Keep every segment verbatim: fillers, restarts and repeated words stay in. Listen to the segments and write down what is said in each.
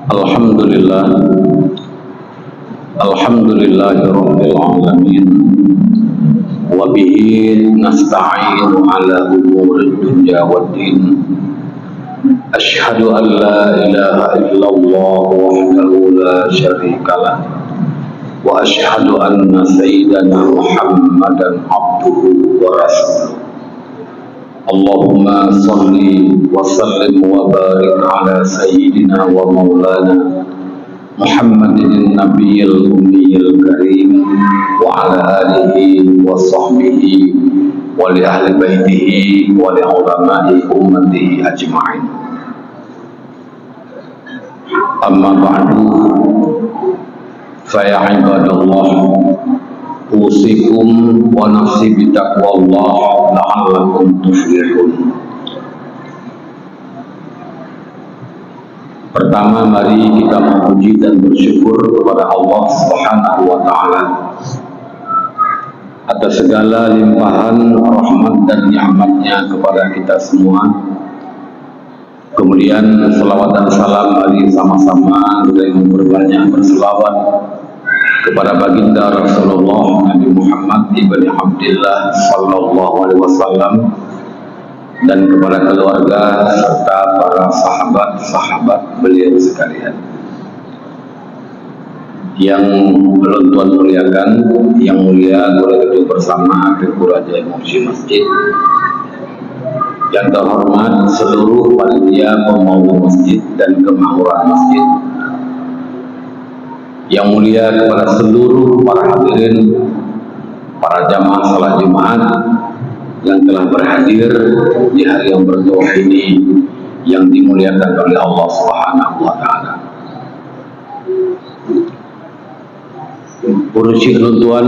Alhamdulillah. Alhamdulillahirabbil alamin. Wa bihi nasta'inu ala umurid dunya waddin. Asyhadu an la ilaha illallah wahdahu la syarikalah. Wa asyhadu anna sayyidana Muhammadan abduhu wa rasuluh. Allahumma shalli wa sallim wa barik ala sayyidina wa maulana Muhammadin nabiyil ummiyil karim wa ala alihi wa sahbihi wa li ahli baitihi wa li ulama'i ummatihi ajma'in. Amma ba'du, fa ya ibadallah, usikum wa nafsi bitaqwallah la'allakum tuflihun. Pertama, mari kita memuji dan bersyukur kepada Allah Subhanahu wa Ta'ala atas segala limpahan rahmat dan nikmatnya kepada kita semua. Kemudian, selawat dan salam mari sama-sama kita memperbanyak berselawat kepada Baginda Rasulullah Nabi Muhammad ibni Abdillah sallallahu alaihi wasallam dan kepada keluarga serta para sahabat-sahabat beliau sekalian. Yang ulôn tuan muliakan, yang mulia guru-guru bersama, Teungku Raja Mursyid Masjid, yang terhormat seluruh panitia pembangunan masjid dan kemakmuran masjid, yang mulia kepada seluruh para hadirin, para jamaah salat Jumat yang telah berhadir di hari yang bertuah ini, yang dimuliakan oleh Allah Subhanahu wa Ta'ala. Ureuëng syik lôn tuan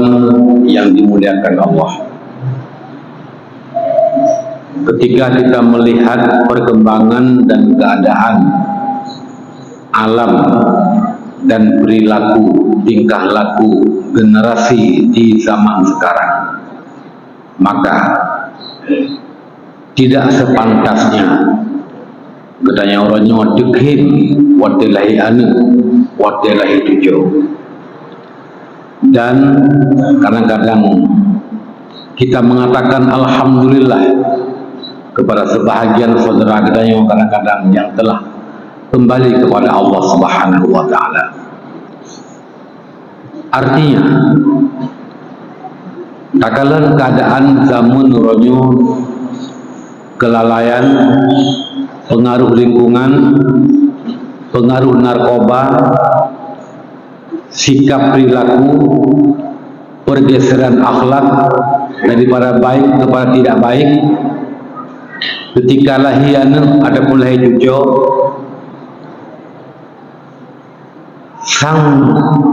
yang dimuliakan Allah. Ketika kita melihat perkembangan dan keadaan alam dan perilaku, tingkah laku generasi di zaman sekarang, maka tidak sepantasnya geutanyoe uroe nyoe deukhém watée lahé aneuëk, watée lahé cucoe. Dan kadang-kadang kita mengatakan alhamdulillah kepada sebahagian saudara geutanyoe kadang-kadang yang telah kembali kepada Allah Subhanahu wa Ta'ala. Artinya, takalon keadaan zaman uroe nyoe, kelalaian, pengaruh lingkungan, pengaruh narkoba, sikap perilaku, pergeseran akhlak daripada baik kepada tidak baik, ketika lahé aneuëk ataupun lahé cucoe, sang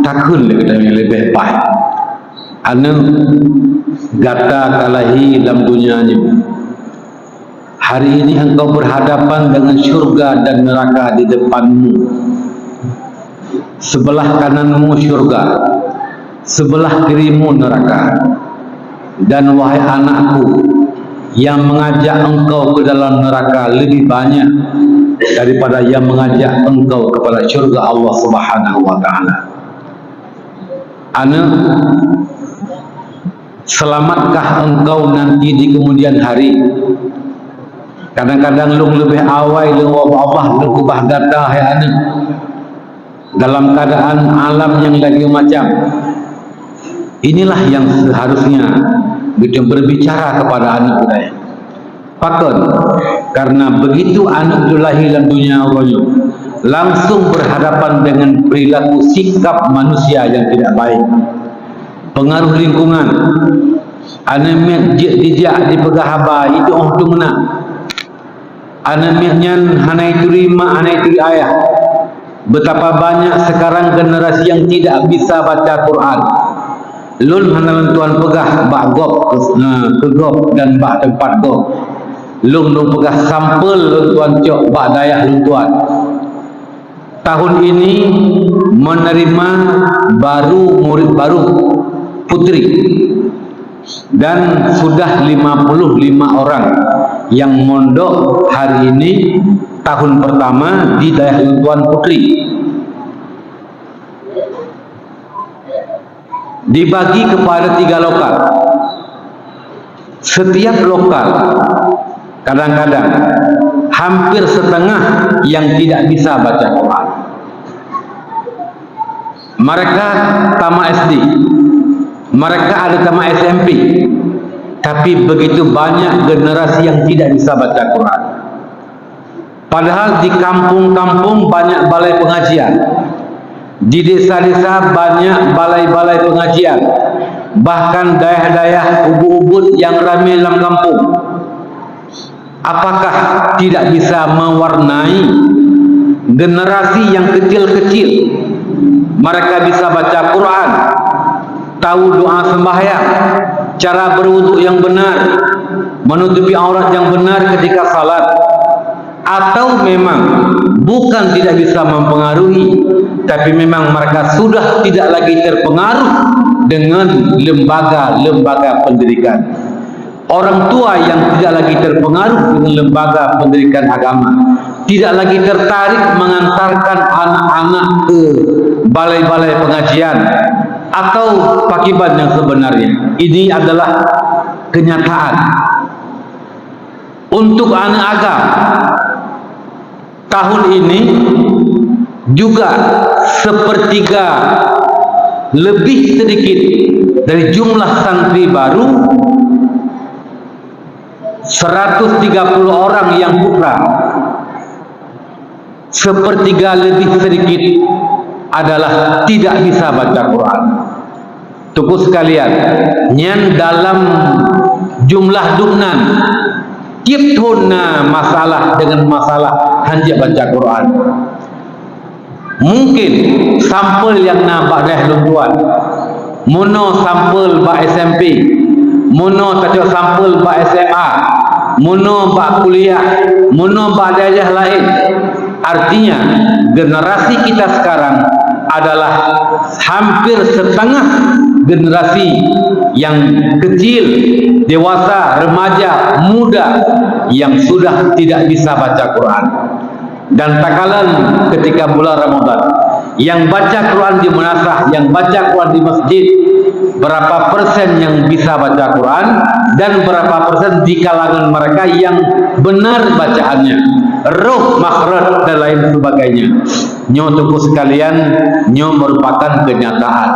takheun lé geutanyoe leubeh paih. Aneuëk, gata ka lahé lam donya nyoe. Hari ini engkau berhadapan dengan syurga dan neraka di depanmu. Sebelah kananmu syurga, sebelah kirimu neraka. Dan wahai anakku, yang mengajak engkau ke dalam neraka lebih banyak daripada yang mengajak engkau kepada syurga Allah Subhanahu wa Ta'ala. Aneuëk, selamatkah engkau nanti di kemudian hari? Kadang-kadang lôn leubeh awai lôn woe bak Allah, lôn keubah gata, hai aneuëk. Dalam keadaan alam yang lagée macam. Inilah yang seharusnya kita berbicara kepada anak muda. Pakon? Karena begitu anak itu lahir dalam dunia uroe nyoe, langsung berhadapan dengan perilaku sikap manusia yang tidak baik. Pengaruh lingkungan, anak miet jeuet jijak dipeugah haba, itu oh tu meunan. Aneuëk miet nyan hana ituri mak, hana ituri ayah. Betapa banyak sekarang generasi yang tidak bisa baca Quran. Lôn hana lôn tuan peugah bak gob, eh, keu gob dan bak teumpat gob. Lôn, lôn peugah sampel lôn tuan cok bak dayah lôn tuan. Tahun ini menerima baru murid baru putri. Dan sudah lima puluh lima orang yang mondok hari ini tahun pertama di dayah lôn tuan putri. dibagi kepada tiga lokal. Setiap lokal, kadang-kadang hampir setengah yang tidak bisa baca Quran. Mereka tamat S D, mereka ada tamat S M P, tapi begitu banyak generasi yang tidak bisa baca Quran. Padahal di kampung-kampung banyak balai pengajian, di desa-desa banyak balai-balai pengajian, bahkan dayah-dayah ubit-ubit yang ramai dalam kampung. Apakah tidak bisa mewarnai generasi yang kecil-kecil? Mereka bisa baca Quran, tahu doa sembahyang, cara berwuduk yang benar, menutupi aurat yang benar ketika salat. Atau memang bukan tidak bisa mempengaruhi, tapi memang mereka sudah tidak lagi terpengaruh dengan lembaga-lembaga pendidikan. Orang tua yang tidak lagi terpengaruh dengan lembaga pendidikan agama, tidak lagi tertarik mengantarkan anak-anak ke balai-balai pengajian atau pakiban yang sebenarnya. Ini adalah kenyataan. Untuk aneuk agam, tahun ini juga sepertiga lebih sedikit dari jumlah santri baru, seratus tiga puluh orang yang putra, sepertiga lebih sedikit adalah tidak bisa baca Quran. Teungku sekalian, nyan dalam jumlah dum nan, tiep thon na masalah deungon masalah hanjeuet baca Quran. Mungkin sampel nyang na bak dayah lôn tuan, meunoe sampel bak S M P, meunoe tacok sampel bak S M A, meunoe bak kuliah, meunoe bak dayah laén. Artinya, generasi kita sekarang adalah hampir setengah generasi yang kecil, dewasa, remaja, muda yang sudah tidak bisa baca Quran. Dan takalon ketika bulan Ramadan, yang baca Quran di meunasah, yang baca Quran di masjid, berapa persen yang bisa baca Quran dan berapa persen di kalangan mereka yang benar bacaannya, roh makhraj dan lain sebagainya. Nyoe teungku sekalian, nyoe merupakan kenyataan.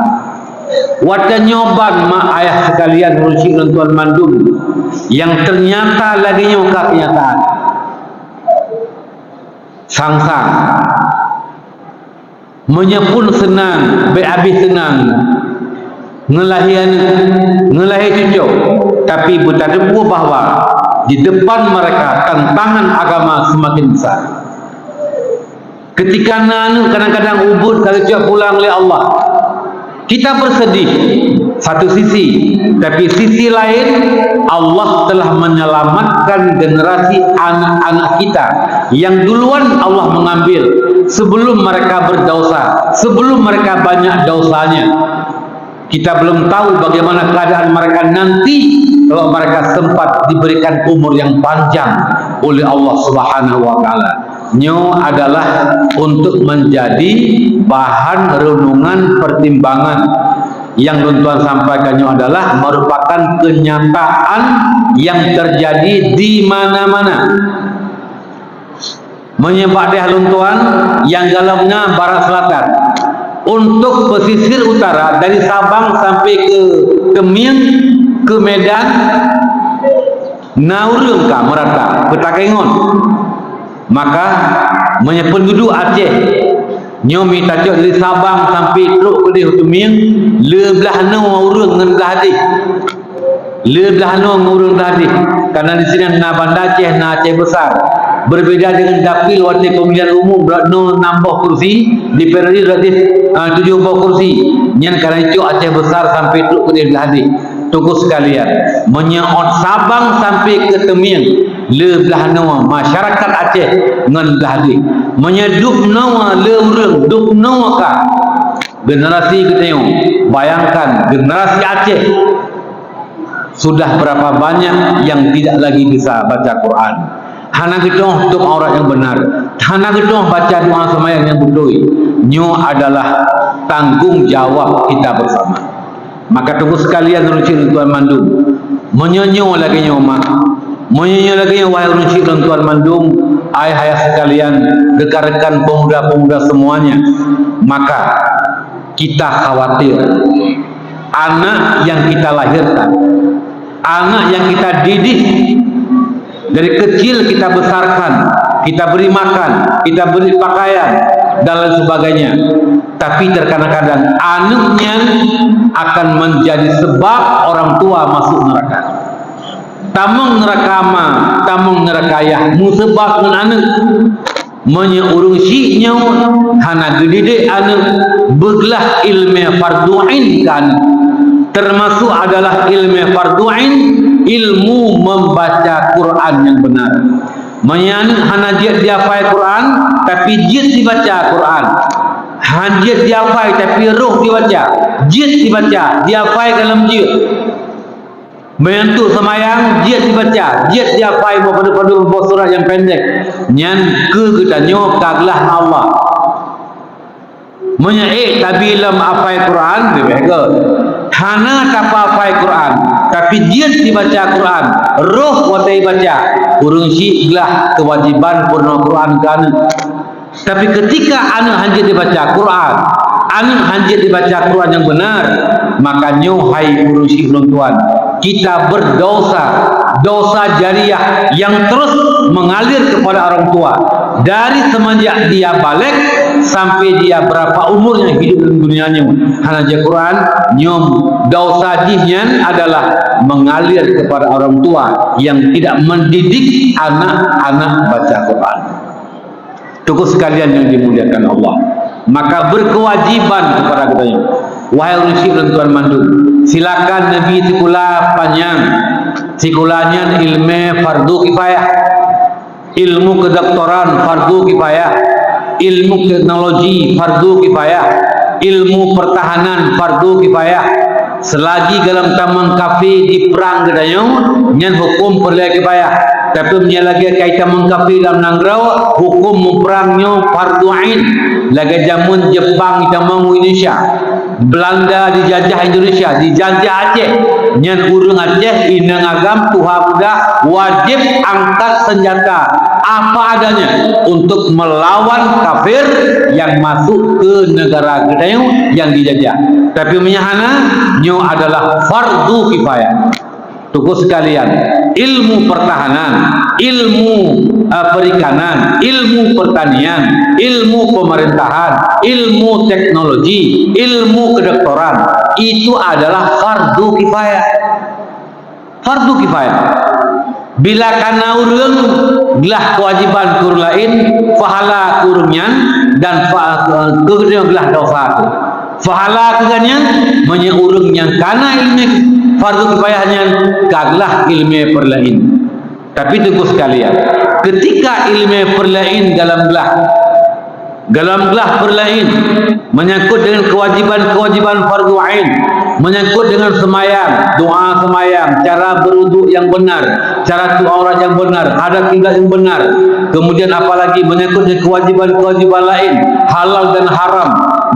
Watée nyoe ban mak ayah sekalian, ureuëng syik lôn tuan mandum, yang ternyata lagée nyoe ka kenyataan. Sang-sang. Meunyoe pun seunang, bék habéh seunang ngeulahé aneuëk, ngeulahé cucoe, tapi beutateupeu bahwa di depan mereka tantangan agama semakin besar. Ketika na aneuëk kadang-kadang ubit ka geucok pulang lé Allah, kita bersedih satu sisi, tapi sisi lain Allah telah menyelamatkan generasi anak-anak kita yang duluan Allah mengambil sebelum mereka berdosa, sebelum mereka banyak dosanya. Kita belum tahu bagaimana keadaan mereka nanti kalau mereka sempat diberikan umur yang panjang oleh Allah Subhanahu wa Ta'ala. Nyoe adalah untuk menjadi bahan renungan pertimbangan. Nyang lôn tuan sampaikan nyoe adalah merupakan kenyataan yang terjadi di mana-mana. Meunyoe bak dayah lôn tuan nyang galom na barat selatan, untuk pesisir utara dari Sabang sampai ke Keumien, ke Medan, na ureuëng ka meurata, peutakée ngon. Maka, meunyoe peunduduek Aceh nyoe mita cok dari Sabang sampai trok keudeh u Keumien, le blaih noe ureuëng ngon blaih deh. Le blaih noe ngon ureuëng blaih deh. Karena di sinan na Banda Aceh, na Aceh Besar. Berbeda dengan dapil watée pemilihan umum, blaih noe enam boh kursi, di P R R I berarti, ah, tujuh boh kursi. Nyan karena itu Aceh Besar sampai trok keudeh blaih deh. Teungku sekalian, meunyoe ot Sabang sampai ke Keumien, le blaih noe masyarakat Aceh ngon blaih deh. Meunyoe dub noe le ureuëng, dub noe ka generasi geutanyoe, bayangkan generasi Aceh sudah berapa banyak yang tidak lagi bisa baca Quran. Hana geutoh tutup aurat yang benar, hana geutoh baca doa seumayang yang beutôi. Nyoe adalah tanggung jawab kita bersama. Maka teungku sekalian, ureuëng syik lôn tuan mandum, meunyoe nyoe lagée nyoe mah, meunyoe nyoe lagée nyoe, wahai ureuëng syik lôn tuan mandum, ayah-ayah sekalian, rekan-rekan pemuda-pemuda semuanya, maka kita khawatir anak yang kita lahirkan, anak yang kita didik, dari kecil kita besarkan, kita beri makan, kita beri pakaian, dan lain sebagainya. Tapi terkadang-kadang aneuk nyan akan menjadi sebab orang tua masuk neraka. Tamong neraka ma, tamong neraka yah, meusabab ngon aneuk. Meunyoe ureuëng syik nyoe hana geudidik aneuk, beuglah ileumé fardu ain keu aneuk. Termasuk adalah ileumé fardu ain, ilmu membaca Quran yang benar. Meunyoe aneuk hana jeuet jihafai Quran, tapi jeuet jibaca Quran. Han jeuet jihafai, tapi roh jibaca. Jeuet jibaca, jihafai ka lom jeuet. Meunyoe teuk seumayang, jeuet jibaca, jeuet jihafai meupadub-padub boh surat nyang pendek. Nyan keu geutanyoe ka glah ngon Allah. Meunyoe ék tabi lom hafai Quran, leubeh gét. Hana tapeuhafai Quran, tapi jeuet jibaca Quran, roh watée jibaca, ureuëng syik glah keuwajéban peurunoe Quran keu aneuk. Tapi ketika aneuk han jeuet jibaca Quran, aneuk han jeuet jibaca Quran nyang benar, maka nyoe hai ureuëng syik lôn tuan, kita berdosa, dosa jariah yang terus mengalir kepada orang tua. Dari semenjak dia baligh sampai dia berapa umur nyang hidup dalam dunia nyoe, hana jeuet Quran, nyoe dosa jih nyan adalah mengalir kepada orang tua yang tidak mendidik anak-anak baca Quran. Teungku sekalian yang dimuliakan Allah, maka berkewajiban kepada kita nyoe. Wahai ureuëng syik lôn tuan mandum, silakan neubi sikula panyang. Sikula nyan ileumé fardu kifayah. Ilmu kedoktoran fardu kifayah. Ilmu teknologi fardu kifayah. Ilmu pertahanan fardu kifayah. Selagi gohlom tamong kafé diprang geutanyoe, nyan huköm peureulée kifayah. Tapi meunyoe lagée ka itamong kafé lam nanggroe, huköm muprang nyoe fardu ain. Lagée jameun Jepang itamong u Indonesia, Belanda dijajah Indonesia, dijajah Aceh, nyan ureuëng Aceh, inong agam, tuha muda, wajéb angkat senjata apa adanya untuk melawan kafir yang masuk ke negara geutanyoe yang dijajah. Tapi meunyoe hana, nyoe adalah fardu kifayah. Teungku sekalian, ilmu pertahanan, ilmu, eh, perikanan, ilmu pertanian, ilmu pemerintahan, ilmu teknologi, ilmu kedoktoran, itu adalah fardu kifayah. Fardu kifayah. Bila kana ureuëng, glah kewajiban keu ureuëng laén, pahala keu ureuëng nyan, dan pa-, keu geutanyoe glah dosa tu. Pahala keu geutanyoe, meunyoe ureuëng nyang kana ileumé fardu kifayah nyan, ka glah ileumé peureulée ain. Tapi teungku sekalian, ketika ileumé peureulée ain gohlom glah, gohlom glah peureulée ain, menyangkut dengan kewajiban-kewajiban fardu ain, menyangkut dengan seumayang, doa seumayang, cara berwuduk yang benar, cara tutup aurat yang benar, hadap kiblat yang benar, kemudian apalagi menyangkut dengan kewajiban-kewajiban laén, halal dan haram,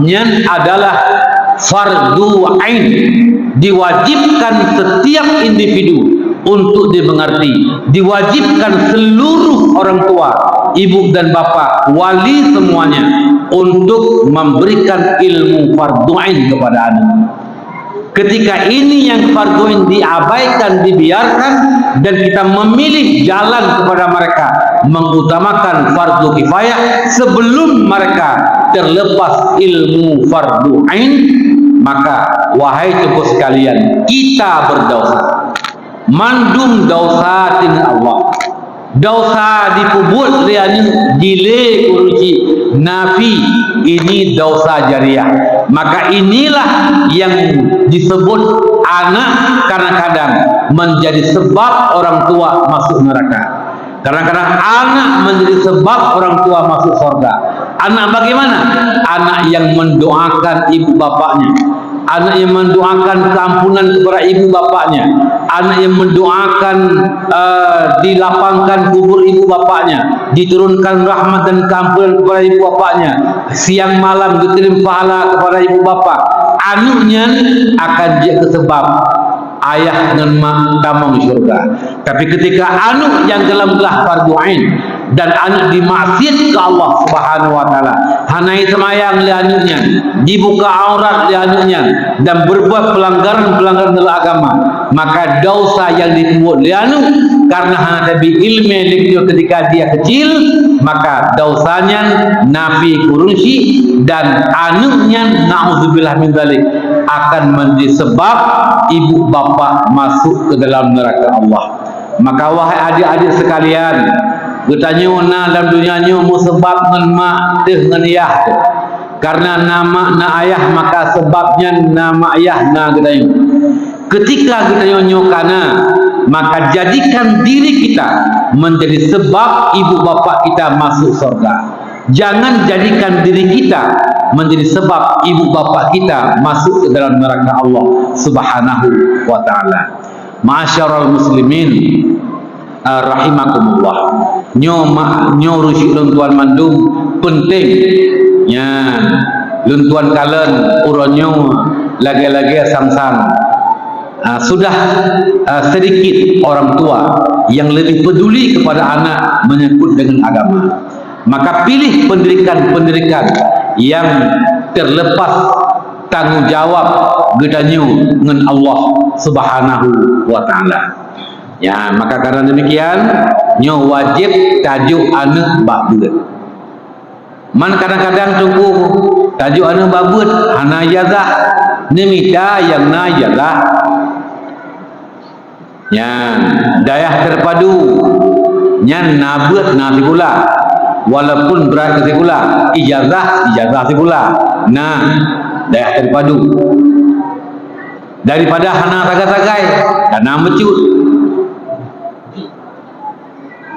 nyan adalah fardu ain, diwajibkan setiap individu untuk dimengerti, diwajibkan seluruh orang tua, ibu dan bapa, wali semuanya untuk memberikan ilmu fardu ain kepada anak. Ketika ini yang fardu ain diabaikan, dibiarkan, dan kita memilih jalan kepada mereka, mengutamakan fardu kifayah sebelum mereka terlepas ilmu fardu ain, maka, wahai teungku sekalian, kita berdosa. Mandum dosa tineu Allah. Dosa dipeubuet lé aneuk dilé ureuëng cit, nafi, ini dosa jariah. Maka inilah yang disebut anak kadang-kadang menjadi sebab orang tua masuk neraka. Kadang-kadang anak menjadi sebab orang tua masuk sorga. Anak bagaimana? Anak yang mendoakan ibu bapaknya. Anak yang mendoakan keampunan kepada ibu bapaknya. Anak yang mendoakan, eh, dilapangkan kubur ibu bapaknya, diturunkan rahmat dan keampunan kepada ibu bapaknya. Siang malam dikirim pahala kepada ibu bapak. Aneuk nyan akan jeuet keu seubab ayah ngon mak tamong syeuruga. Tapi keutika aneuk nyang golom glah fardu ain dan aneuk jimaksiat keu Allah Subhanahu wa Taala, hana jiseumayang lé aneuk nyan, jibuka aurat lé aneuk nyan, dan beureubuat peulanggaran-peulanggaran dalam agama, maka dosa nyang jipeubuet lé aneuk karena hana tabri ileumèe lé geutanyoe keutika dia keucil, maka dosa nyan na pi gureueng syik dan aneuk nyan, na'udzubillah min dzalik, akan menjadi sebab ibu bapak masuk ke dalam neraka Allah. Maka, wahai adik-adik sekalian, geutanyoe na lam donya nyoe meuseubab ngon mak teuh ngon yah teuh. Karena na mak na ayah, maka seubab nyan na mak yah na geutanyoe. Keutika geutanyoe nyoe kana, maka jadikan diri kita menjadi sebab ibu bapak kita masuk surga. Jangan jadikan diri kita menjadi sebab ibu bapak kita masuk ke dalam neraka Allah Subhanahu wa Taala. Ma'asyiral muslimin, ah, rahimakumullah. Nyoe ma-, nyoe ureueng syik lôn tuan mandum penting. Nyan, lôn tuan kalon uroe nyoe lagèe-lagèe sang-sang. Ah, sudah, ah, sedikit orang tua yang lebih peduli kepada anak menyangkut dengan agama. Maka pilih pendidikan-pendidikan yang terlepas tanggung jawab geutanyoe ngon Allah Subhanahu wa Taala. Ya, maka karena demikian, nyoe wajéb tajok aneuk bak beuet. Man kadang-kadang teungku tajok aneuk bak beuet hana ijazah, neumita nyang na ijazah. Nyan, dayah terpadu. Nyan na beuet na sikula. Walaupun brat keu sikula, ijazah, ijazah sikula. Nah, dayah terpadu. Daripada hana sagai-sagai, hana meucut.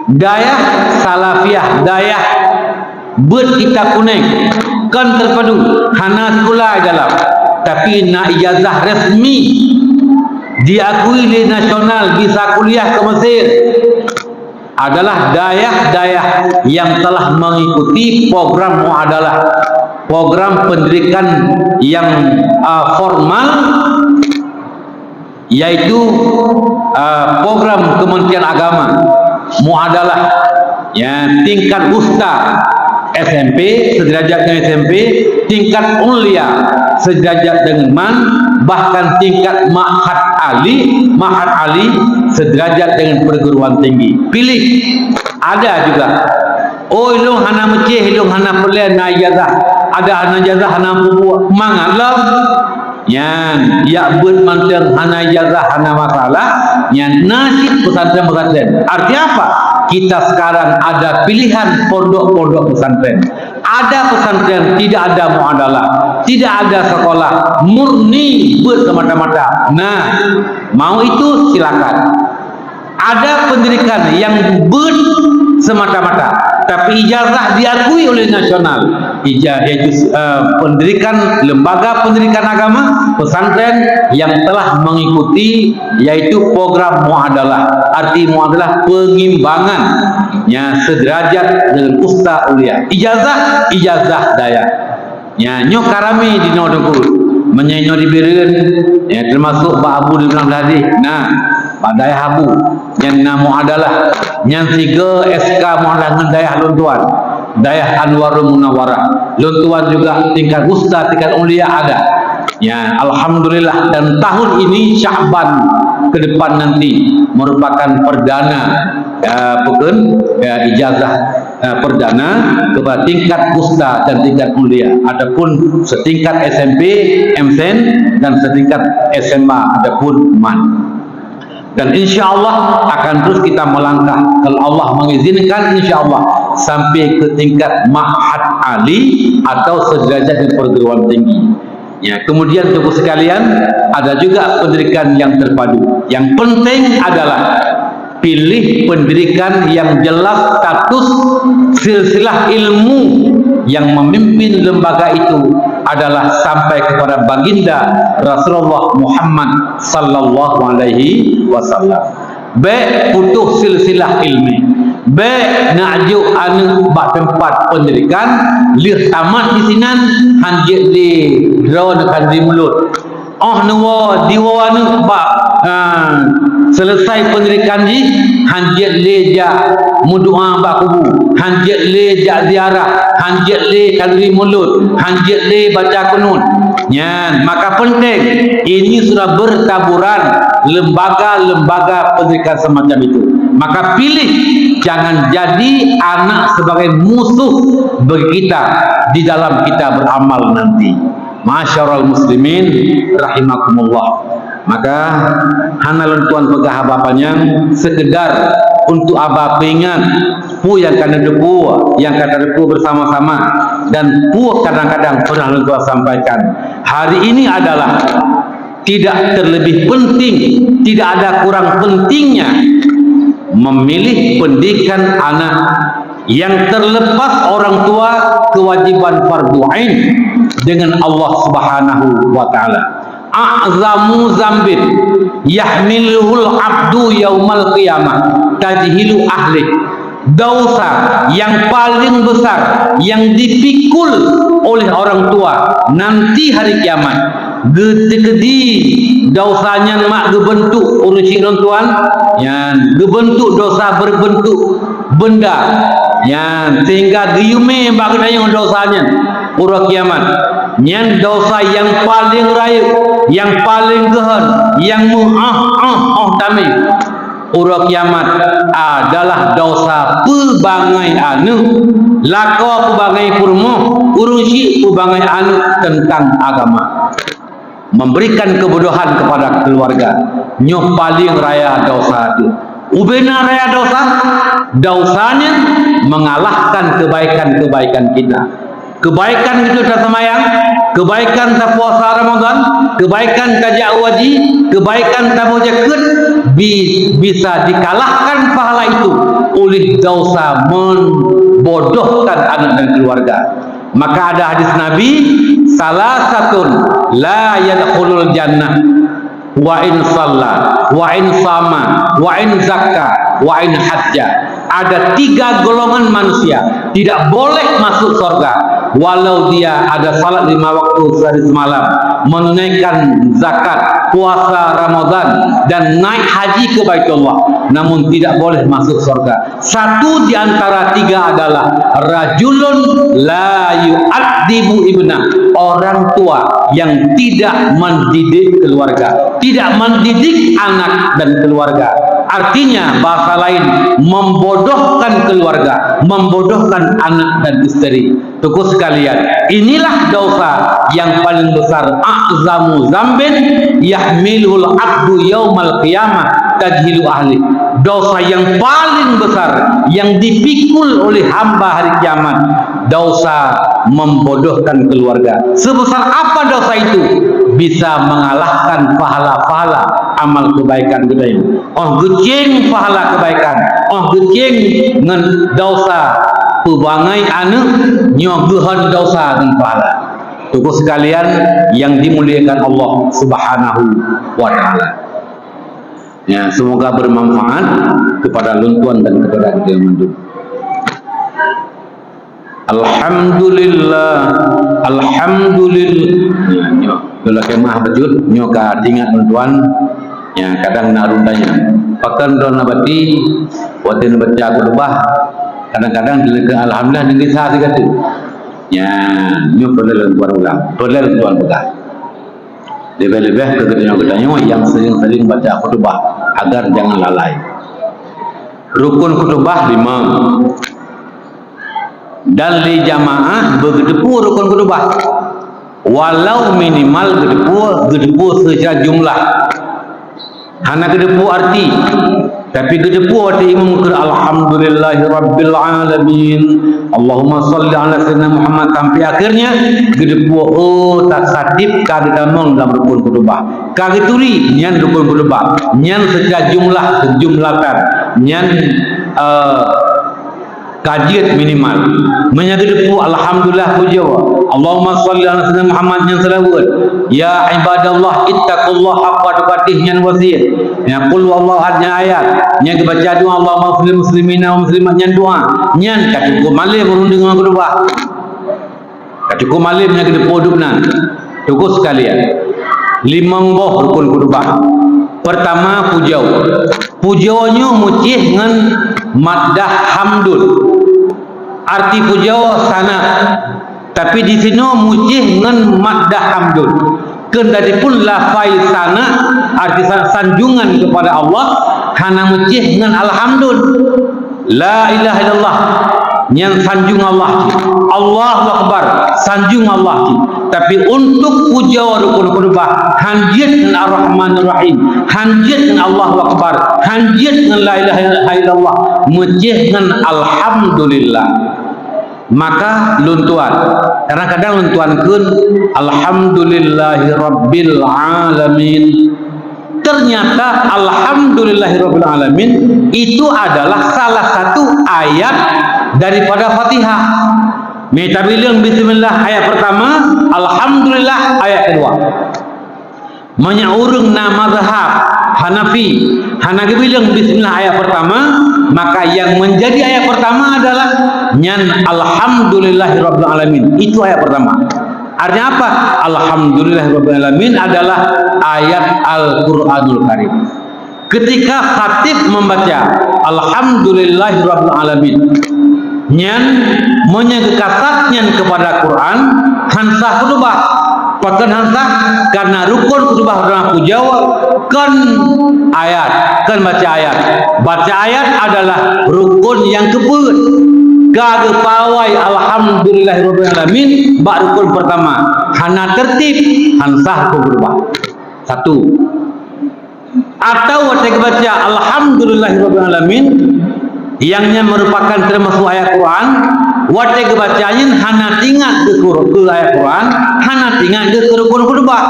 Dayah salafiyah, dayah beuet kita kuneng, kon terpadu, hana sikula di dalam, tapi na ijazah resmi, diakui lé nasional, bisa kuliah ke Mesir, adalah dayah-dayah yang telah mengikuti program muadalah, program pendidikan yang, ah, formal, yaitu, ah, program Kementerian Agama, muadalah, ya, tingkat wusta, S M P sederajat dengan S M P, tingkat ulia sederajat dengan man, bahkan tingkat ma'had ali, ma'had ali sederajat dengan perguruan tinggi. Pilih, ada juga. Oh, ilôn hana meucéh, ilôn hana peureulèe na ijazah. Ada hana ijazah, hana peubuet. Mangat lom. Nyan, jak beuet mantong hana ijazah, hana masalah. Nyan na cit pesantren-pesantren. Arti apa? Kita sekarang ada pilihan pondok-pondok pesantren. Ada pesantren tidak ada muadalah, tidak ada sekolah, murni beuet semata-mata. Nah, mau itu silakan. Ada pendidikan yang beuet semata-mata, tapi ijazah diakui oleh nasional. Ija-, yaitu, eh, pendidikan, lembaga pendidikan agama, pesantren yang telah mengikuti, yaitu program muadalah. Arti muadalah, pengimbangan, ya, sederajat dengan usta ulia. Ijazah, ijazah dayah. Ya, nyoe ka ramé di noe teungku. Meunyoe nyoe di Bireuen, ya, teumasok bak Abu di Blang Dadi. Nah, bak dayah Abu. Nyan na muadalah. Nyan sigoe S K muadalah ngon dayah lôn tuan. Dayah Anwarul Munawwarah. Lôn tuan juga tingkat wusta, tingkat ulia ada. Ya, alhamdulillah. Dan tahun ini Sya'ban ke depan nanti merupakan perdana, ya, bukan, ya, ijazah eh, perdana kepada tingkat wusta dan tingkat ulia, adapun setingkat S M P, M Sen, dan setingkat S M A adapun man. Dan insya Allah akan terus kita melangkah, kalau Allah mengizinkan, insya Allah sampai ke tingkat ma'had ali atau sederajat dengan perguruan tinggi. Ya, kemudian, teungku sekalian, ada juga pendidikan yang terpadu. Yang penting adalah pilih pendidikan yang jelas status silsilah ilmu yang memimpin lembaga itu adalah sampai kepada baginda Rasulullah Muhammad sallallahu alaihi wasallam. Bèk putus silsilah ilmu. Bèk neujok aneuk bak teumpat peundidikan, lheueh tamat disinan, hanjeuet lé droeneuh khanduri mulod. Óh neuwoe, diwoe aneuk bak, a, seuleusai peundidikan jih, hanjeuet lé jak meudoa bak kubu, hanjeuet lé jak ziarah, hanjeuet lé khanduri mulod, hanjeuet lé baca kunut. Nyan, maka penting, ini sudah bertaburan lembaga-lembaga pendidikan semacam itu. Maka pilih, jangan jadi anak sebagai musuh bagi kita di dalam kita beramal nanti. Ma'asyiral muslimin rahimakumullah. Maka, hana lôn tuan peugah haba panyang, sekedar untuk haba peuingat, peue nyang ka neuteupeue, nyang ka tateupeu bersama-sama, dan peue kadang-kadang pernah lôn tuan sampaikan. Hari ini adalah tidak terlebih penting, tidak ada kurang pentingnya memilih pendidikan anak yang terlepas orang tua kewajiban fardu ain dengan Allah Subhanahu wa Ta'ala. A'zamu zambin yahmiluhul abdu yaumal qiyamah tajhilu ahlih. Dosa yang paling besar yang dipikul oleh orang tua nanti hari kiamat. Geuteukedi dosa nyan mak geubeuntuk ureuëng syiek lôn tuan, nyan geubeuntuk dosa berbentuk benda, nyan sehingga geuyume bak geutanyoe dosa nyan uroe kiamat. Nyan dosa nyang paleng rayeuk, nyang paleng geuhon, nyang meuáh-áh óh tamé uroe kiamat adalah dosa peubangai aneuk, lakoe peubangai peurumoh, ureuëng syiek peubangai aneuk teuntang agama. Memberikan kebodohan kepada keluarga, nyoe paleng raya dosa teuh. Ubena raya dosa, dosa nyan mengalahkan kebaikan-kebaikan kita. Kebaikan itu taseumayang, kebaikan tapuasa Ramadan, kebaikan tajak haji, kebaikan taboh jakeuet, bi-, bisa dikalahkan pahala itu oleh dosa membodohkan anak dan keluarga. Maka ada hadis Nabi, "Salasatun la yadkhulul jannah, wa in shalla, wa in shama, wa in zakka, wa in hajja." Ada tiga golongan manusia tidak boleh masuk surga, walau dia ada salat lima waktu sehari semalam, menunaikan zakat, puasa Ramadan, dan naik haji ke Baitullah, namun tidak boleh masuk surga. Satu di antara tiga adalah rajulun la yu'addibu ibnah, orang tua yang tidak mendidik keluarga, tidak mendidik anak dan keluarga. Artinya, bahasa lain, membodohkan keluarga, membodohkan anak dan istri. Teungku sekalian, inilah dosa yang paling besar, a'zamu zambin yahmiluhul abdu yaumal qiyamah tajhilu ahli. Dosa yang paling besar yang dipikul oleh hamba hari kiamat, dosa membodohkan keluarga. Sebesar apa dosa itu, bisa mengalahkan pahala-pahala amal kebaikan kita ini. Óh geucéng pahala kebaikan, óh geucéng ngon dosa peubangai aneuk, nyoe geuhon dosa ngon pahala. Teungku sekalian yang dimuliakan Allah Subhanahu wa Ta'ala. Ya, semoga bermanfaat kepada lôn tuan dan kepada kita mandum. Alhamdulillah, alhamdulillah. Ya, nyoe, lôn lakée meu'ah bacut, nyoe ka teuingat lôn tuan. Ya, kadang na ureuëng tanya, "Pakon droeneuh na bati, watée neubaca khutbah, kadang-kadang dilakée alhamdulillah, deungon sa sigoe teuk." Ya, nyoe peureulée lôn tuan ulang, peureulée lôn tuan peugah. Leubeh-leubeh keu geutanyoe-geutanyoe nyang sering-sering baca khutbah, agar jangan lalai. Rukun khutbah lima. Dan lé jamaah beugeuteupeue rukun khutbah. Walau minimal geuteupeue, geuteupeue seucara jumlah. Hana geuteupeue arti, tapi geuteupeue watée imum kheun, "Alhamdulillahirabbil alamin. Allahumma shalli ala sayyidina Muhammad," sampai akhirnya, geuteupeue, oh, tasatib ka geutamong lam rukun khutbah. Ka geuturi, nyan rukun khutbah. Nyan seucara jumlah, jumlatan. Nyan, eh, Ka jeuet minimal. Meunyoe geuteupeue alhamdulillah pujoe, Allahumma shalli ala sayyidina Muhammad nyan seulaweuet. Ya ibadallah, ittaqullaha haqqa tuqatih nyan wasiet. Nyan qul huwallahu ahad nyan ayat. Nyan geubaca doa Allahumma ighfir lil muslimina wal muslimat nyan doa. Nyan ka cukup malem ureueng deungoe khutubah. Ka cukup malem nyang geuteupeue dum nan. Teungku sekalian, limong boh rukun khutubah. Pertama, pujoe. Pujoe nyoe meucéh ngon maddah hamdun. Arti pujoe sana, tapi di sinoe meucéh ngon maddah hamdun. Kheun dari pun lafai sana, arti sa-, sanjungan kepada Allah, hana meucéh ngon alhamdun. La ilaha illallah, nyan sanjung Allah. Allahu Akbar, sanjung Allah. Tapi untuk pujoe rukun khutbah, han jeuet ngon Ar-Rahmanir Rahim, han jeuet ngon Allahu Akbar, han jeuet ngon la ilaha illallah, meucéh ngon alhamdulillah. Maka lôn tuan, kadang-kadang lôn tuan kheun, "Alhamdulillahirabbil alamin." Ternyata alhamdulillahirabbil alamin itu adalah salah satu ayat daripada Fatihah. Mita bileueng bismillah ayat pertama, alhamdulillah ayat kedua. Meunyoe ureueng na mazhab Hanafi hana geubileueng bismillah ayat pertama, maka yang menjadi ayat pertama adalah nyan alhamdulillahirabbil alamin. Itu ayat pertama. Artinya apa? Alhamdulillahirabbil alamin adalah ayat Al-Qur'anul Karim. Ketika khatib membaca alhamdulillahirabbil alamin, nyan meunyoe geukasat nyan kepada Quran, han sah khutbah. Pakon han sah? Karena rukun khutbah adalah pujoe, kon ayat, kon baca ayat. Baca ayat adalah rukun nyang keupeuet. Ka geupawai alhamdulillahirabbil alamin bak rukun pertama, hana tertib, han sah rukun khutbah. Satu. Atau watée geubaca alhamdulillahirabbil alamin, nyang nyan merupakan termasuk ayat Quran, watée geubaca nyan hana teuingat keu Qur-, keu ayat Quran, hana teuingat keu rukun khutbah.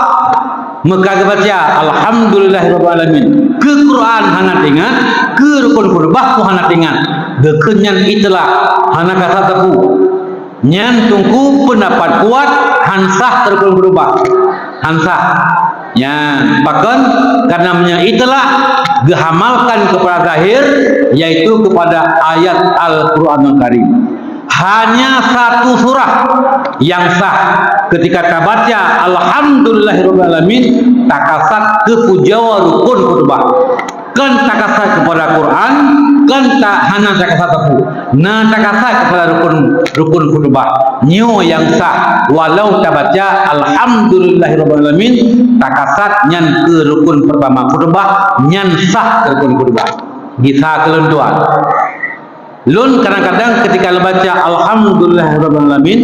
Meuka geubaca alhamdulillahirabbil alamin, keu Quran hana teuingat, keu rukun khutbah pun hana teuingat. Geukheun nyan itlaq, hana kasat teupeu. Nyan teungku pendapat kuat, han sah rukun khutbah. Han sah. Nyan, pakon? Karena meunyoe itlaq geuhamalkan kepada zahir, yaitu kepada ayat Al-Quranul Karim. Hanya satu surah yang sah ketika tabaca alhamdulillahirabbil alamin, takasat keu pujoe rukun khutbah. Kon takasat kepada Quran, kon ta-, hana takasat teupeu. Na takasat kepada rukun, rukun khutbah. Nyoe nyang sah, walau tabaca alhamdulillahirabbil alamin, takasat nyan keu rukun pertama khutbah, nyan sah rukun khutbah. Gisa keu lôn tuan. Lôn kadang-kadang ketika lôn baca alhamdulillahirabbil alamin,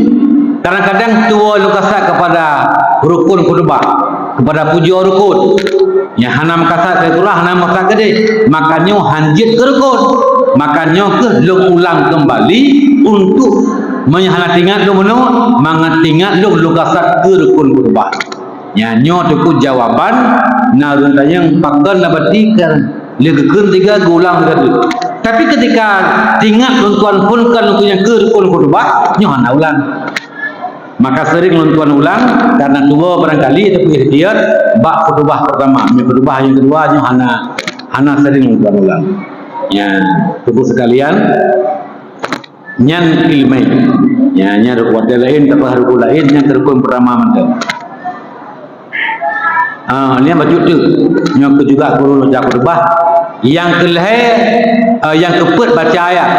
kadang-kadang tuwoe lôn kasat kepada rukun khutbah, kepada pujoe rukun. Nyang hana meukasat keu Quran, hana meukasat keudeh, maka nyoe han jeuet keu rukun. Maka nyoe kheueh lôn ulang keumbali untuk meunyoe hana teuingat lôn bunoe, mangat teuingat lôn, lôn kasat keu rukun khutbah. Nyan nyoe teungku jawaban na ureuëng tanyong pakon na bati ka lé geukheun tiga geulang tiga tu. Tapi ketika teuingat lôn tuan phon ka lôn tuan nyang keu rukun khutbah, nyoe hana ulang. Maka sering lôn tuan ulang karena tuwo barangkali ataupun ikhtiar bak khutbah pertama. Meukhutbah nyang kedua nyoe hana, hana sering lôn tuan ulang. Ya, teungku sekalian, nyan ileumèe. Ya, nyan rukun laén, tapi rukun laén nyan rukun pertama mantong. Ah, nyan bacut tu. Nyoe keu juga guru lôn jak khutbah. Nyang keulhèe, eh, nyang keupeuet baca ayat.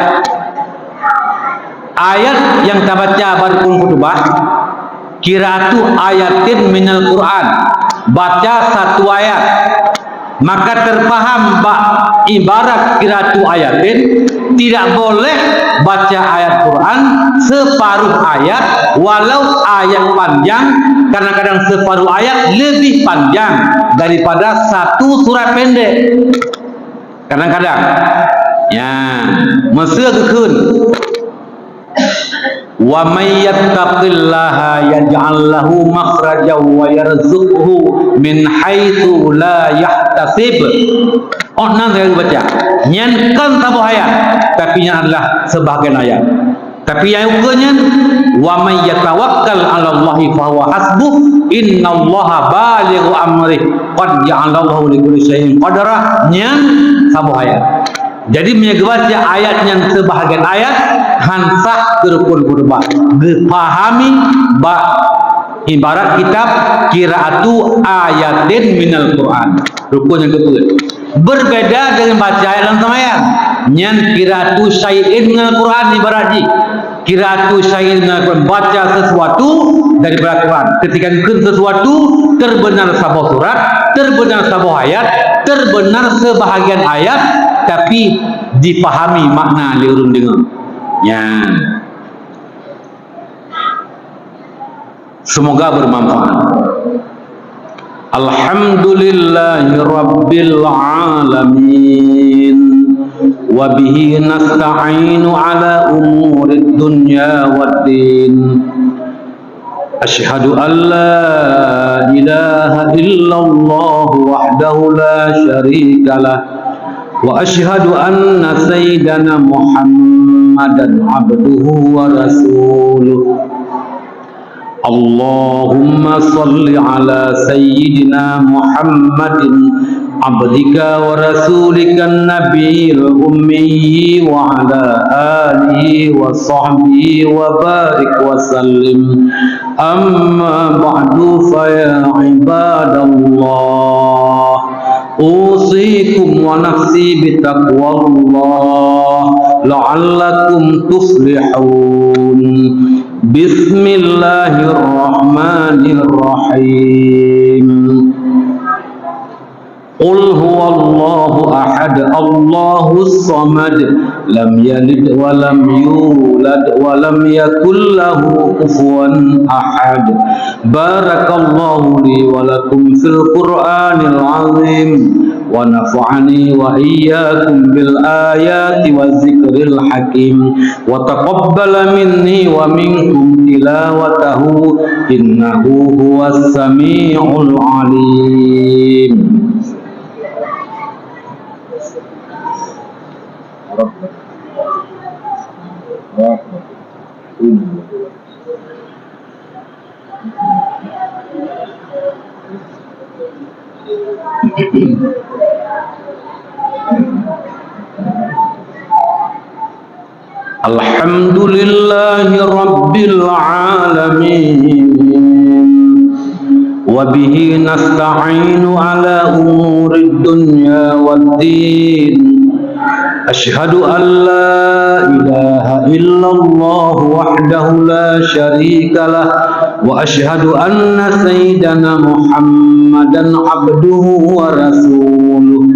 Ayat nyang tabaca bak rukun khutbah, qiraatu ayatin minal Quran. Baca satu ayat. Maka terpaham bak ibarat qiraatu ayatin, tidak boleh baca ayat Quran separuh ayat, walau ayat panjang, kadang-kadang separuh ayat lebih panjang daripada satu surat pendek. Kadang-kadang, ya, meuseu geukheun, "Wa may yattaqillaha yaj'al lahu makhrajan wa yarzuqhu min haitsu la yahtasib." Oh, nan saya baca. Nyan kon saboh ayat, tapi nyan adalah sebahagian ayat. Tapi nyang ukeue nyan, "Wa may yatawakkal 'alallahi fahuwa hasbuh, innallaha balighu amrih, qad ja'alallahu likulli syai'in qadra." Nyan saboh ayat. Jadi, meunyoe geubaca ayat nyan sebahagian ayat, han sah keu rukun khutbah. Geupahami bak ibarat kitab qiraatu ayatin minal Qur'an. Rukun nyang keupeuet. Berbeda dengan baca ayat lam seumayang. Nyan qiraatu syai'in minal Qur'an ibarat jih. Qiraatu syai'in minal Qur'an, baca sesuatu daripada Quran. Ketika geukheun sesuatu, terbenar saboh surat, terbenar saboh ayat, terbenar sebahagian ayat, tapi dipahami makna lé ureuëng deungoe. Nyan. Semoga bermanfaat. Alhamdulillahi rabbil alamin. Wa bihi nasta'inu ala umurid dunya waddin. Asyhadu an la ilaha illallah wahdahu la syarikalah. Wa asyhadu anna sayyidana Muhammadan abduhu wa rasuluh. Allahumma salli ala sayyidina Muhammadin abdika wa rasulika nabiyil ummi wa ala alihi wa sahbihi wa barik wa sallim. Amma ba'du, fa ya ibadallah, usikum wa nafsi bitaqwallah la'allakum tuflihun. Bismillahirrahmanirrahim. Qul huwallahu ahad, Allahus samad, lam yalid wa lam yulad wa lam yakul lahu kufuwan ahad. Barakallahu li wa lakum fil Qur'anil azim, wa nafa'ani wa iyyakum bil ayati wa zikril hakim, wa taqabbala minni wa minkum tilawatahu, innahu huwas sami'ul alim. Alhamdulillahi rabbil alamin. Wa bihi nasta'inu ala umurid dunya wad din. Asyhadu an la ilaha illallah wahdahu la syarika lah, wa asyhadu anna sayyidana Muhammadan abduhu wa rasuluh.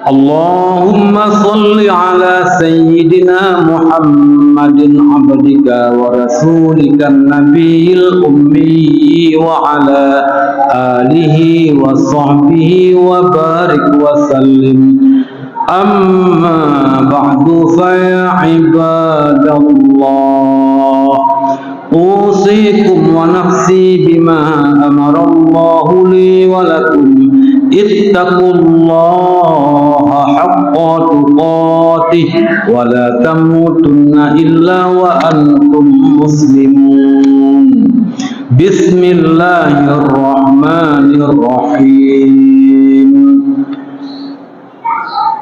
Allahumma salli ala sayyidina Muhammadin abdika wa rasulika nabiyil ummi wa ala alihi wa sahbihi wa barik wa sallim. Amma ba'du, fa ya ibadallah, usikum wa nafsi bima amarallahu li wa lakum. Ittaqullaha haqqa tuqatih wa la tamutunna illa wa antum muslimun. Bismillahirrahmanirrahim.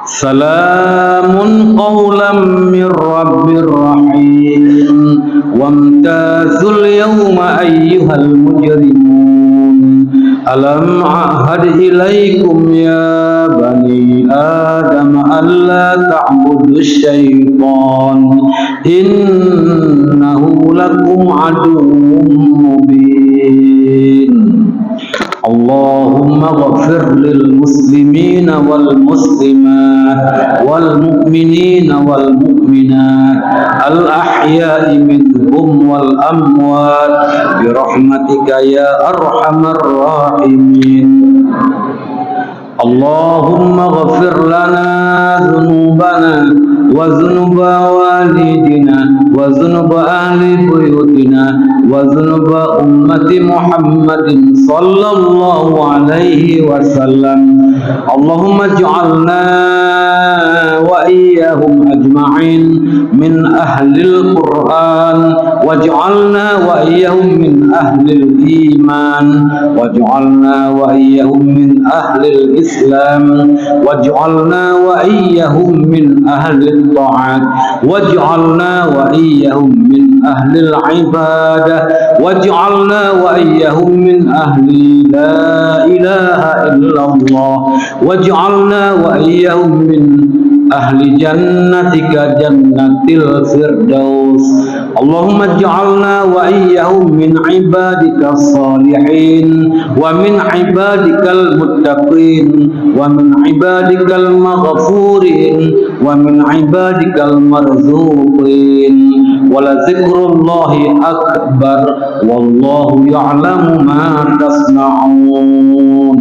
Salamun qawlan mir rabbir rahim. Wamtazul yawma ayyuhal mujrimun. Alam a'had ilaikum ya bani Adam alla ta'budusy syaitan, innahu lakum aduwwum mubin. Allahumma ghfir lil muslimina wal muslimat wal mu'minina wal mu'minat al ahya'i minhum wal amwat bi rahmatika ya arhamar rahimin. Allahumma ghfir lana dzunubana wa dzunuba walidina وذنوب أهل بيوتنا وذنوب أمة محمد صلى الله عليه وسلم. اللهم اجعلنا وإياهم أجمعين من أهل القرآن، واجعلنا وإياهم من أهل الإيمان، واجعلنا وإياهم من أهل الإسلام، واجعلنا وإياهم من أهل الطاعة، واجعلنا وإياهم من أهل العبادة، واجعلنا وإياهم من أهل لا إله إلا الله، واجعلنا وإياهم من أهل جنتك جنة الفردوس. اللهم اجعلنا وإياهم من عبادك الصالحين ومن عبادك المتقين ومن عبادك المغفورين ومن عبادك المرزوقين. ولذكر الله أكبر، والله يعلم ما تصنعون.